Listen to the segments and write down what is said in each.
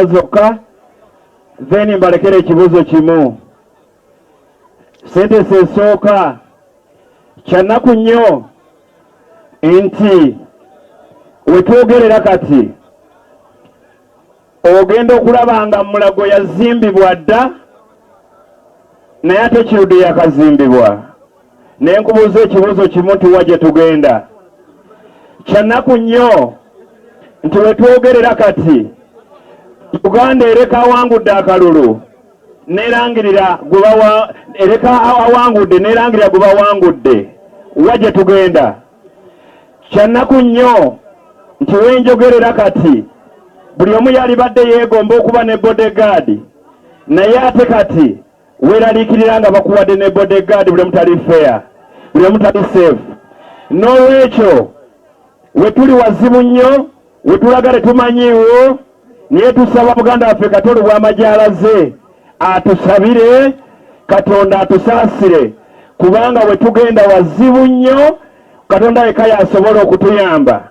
Zokka, then mbalekere ekibuuzo kimu. Sentence esooka: kyannaku nnyo nti wetwogerera kati ogenda okulaba nga Mulago yazimbibwa dda, naye ate Kiruddu yakazimbibwa. Naye nkubuuza ekibuuzo kimu nti wa gye tugenda? Kyannaku nnyo nti wetwogerera kati Uganda ereka awangudde akalulu nerangirira gwebawa, ereka awangudde nerangirira gwe bawangudde. Wa gye tugenda? Kyannaku nnyo nti wenjogerera kati buli omu yalibadde yeegomba okuba ne bodyguard, naye ate kati weeraliikirira nga bakuwadde ne bodyguard, buli omu tali fair, buli omu tali safe. N'olwekyo we tuli wazibu nnyo, we tulaga tetumanyiiwo, naye tusaba muganda waffe Kato Lubwama gy'alaze atusabire Katonda atusaasire, kubanga we tugenda wazibu nnyo. Katonda yekka yasobola okutuyamba.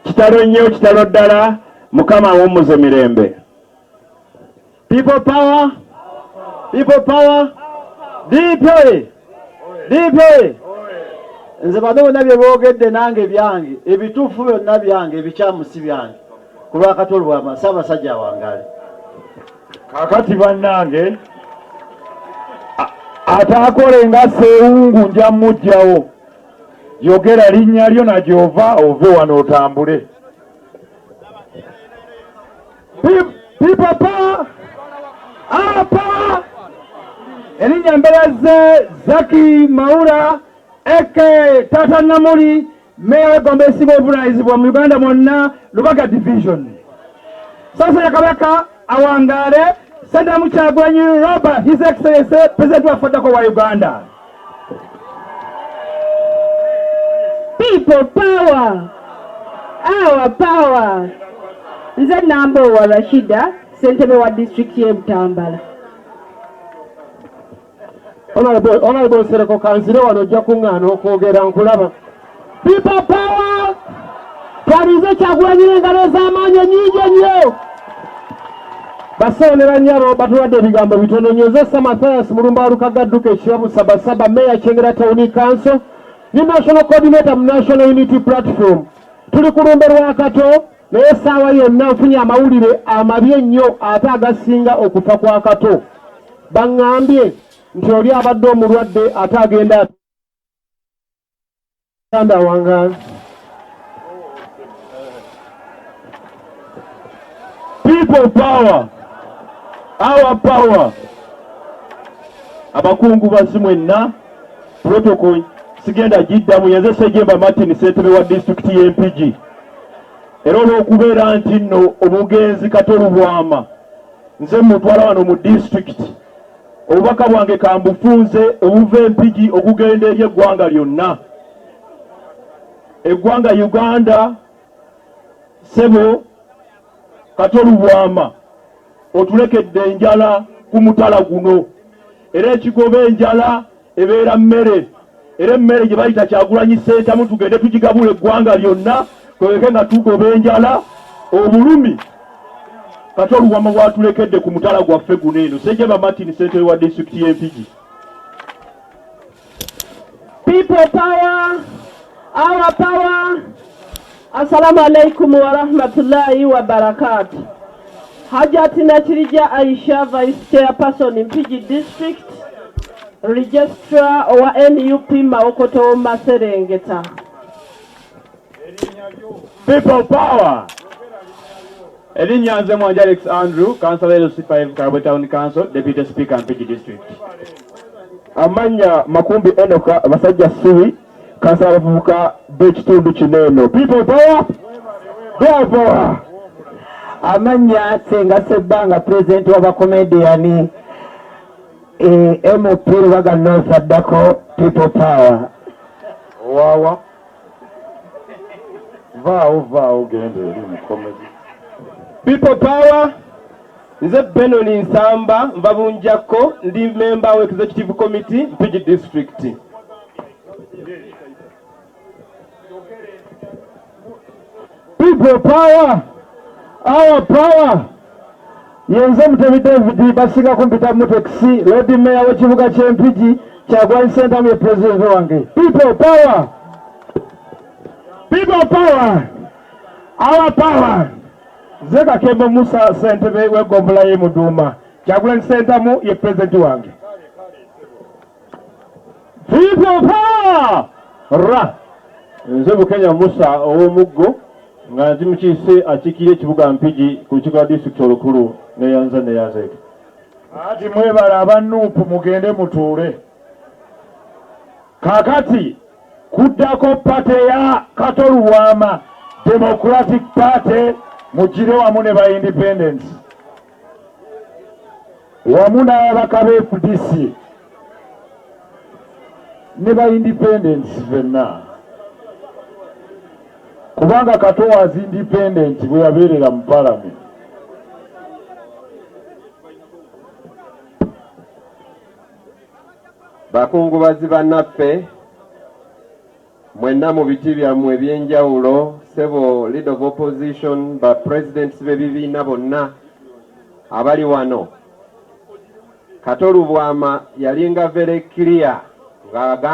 Kitalo nnyo, kitalo ddala. Mukama awummuze mirembe. People power! People power! DP! DP! Nze bano bonna bye boogedde nange byange, ebituufu byonna byange, ebikyamu si byange. Ku lwa Kato Lubwama, Ssaabasajja awangaale. Kakati bannange, ataakole nga Seewungu nja mmuggyawo. Yogera linnya lyo na gy'ova, ove wano otambule. People power! Our power! Erinnya Mbeereze Zaki Maura aka Tata Namuli, meya w'eggombe esinga obuvunanyizibwa mu Uganda mwonna, Lubaga Division. Ssaabasajja Kabaka awangaale. Ssentamu Kyagulanyi Robert, His Excellency President waffe addako wa Uganda. People power! Our power! Nze Nambowa Rashida, ssentebe wa disitulikiti y'e Butambala. Honorable Nsereko, kanzire wano, ojja kuŋŋaana okwogera, nkulaba. People power! Twalize Kyagulanyi n'engalo ez'amaanyi ennyingi ennyo. Bassebo ne bannyabo, batuwadde ebigambo bitono nnyo. Nze Mathias Mulumba Walukaga Dduka Ekibabu Sabasaba, Meya Kyengera Town Council ne National Coordinator mu National Unity Platform. Tuli ku lumbe lwa Kato, naye essaawa yonna nfunye amawulire amabi ennyo ate agasinga okufa kwa Kato. Baŋŋambye nti oli abadde omulwadde ate agenda anda wangaala. People power! Our power! Abakungubazi mwenna, protocol sigenda giddamu. Yenze Sejemba Martin, ssentebe wa disitulikiti y'Empigi. Era olw'okubeera nti nno omugenzi Kato Lubwama nze mutwala wano mu disitulikiti, obubaka bwange kambufunze obuva Empigi okugenda eri eggwanga lyonna, eggwanga Uganda. Ssebo Kato Lubwama, otulekedde enjala ku mutala guno, era ekigoba enjala ebeera mmere, era emmere gye bayita Kyagulanyi Ssentamu tugende tugigabula eggwanga lyonna, twoleke nga tugoba enjala. Obulumi Kato Lubwama bwatulekedde ku mutala gwaffe guno eno. Sejjeba Martin, ssentebe wa disitulikiti y'Empigi. People power! Our power! Assalamu alaikum wa rahmatullahi wa barakatuh. Hajati Nakirija Aisha, Vice Chairperson Mpigi District, Registrar wa NUP Mawokota Maserengeta. People power! Erinnya nze Mwanja Alex Andrew, Councilor LC5 Karabwe Town Council, Deputy Speaker, Mpigi District. Amannya Makumbi Enoka Basajja Subi, kansala abavubuka b'ekitundu kino eno. People power! People power! Amannya Senga Sebbanga, pulezidenti w'abakomediyani, MP Lubaga North addako. People power! Owaawa, vaawo, vaawo, genda eri mu comedy. People power! Nze Benoni Nsamba, nva Bunjakko, ndi member wa executive committee, Mpigi District. People power! Our power! Yenze Mutebi David, basinga kumpita Mutekisi, Lord Mayor w'ekibuga ky'Empigi. Kyagulanyi Ssentamu ye pulezidenti wange. People power! People power! Our power! Nze Kakembo Musa, ssentebe w'eggombolola y'e Muduuma. Kyagulanyi Ssentamu ye pulezidenti wange. People power! Ra! Nze Bukenya Musa ow'omuggo nga ndi mukiise akiikirira ekibuga Mpigi ku lukiiko lwa disitulikiti olukulu. Neyanza neyanzeege. Ati mwebale aba Nuupu, mugende mutuule. Kakati kuddako party ya Kato Lubwama, Democratic Party, mugire wamu ne ba independence wamu n'ababaka ba FDC ne ba independence fenna, kubanga Kato was independent bwe yabeerera mu parliament. Bakungubazi bannaffe mwenna mu biti byammwe ebyenjawulo, sebo leader of opposition, ba presidents b'ebibiina bonna abali wano, Kato Lubwama yalinga very clear ng'agamba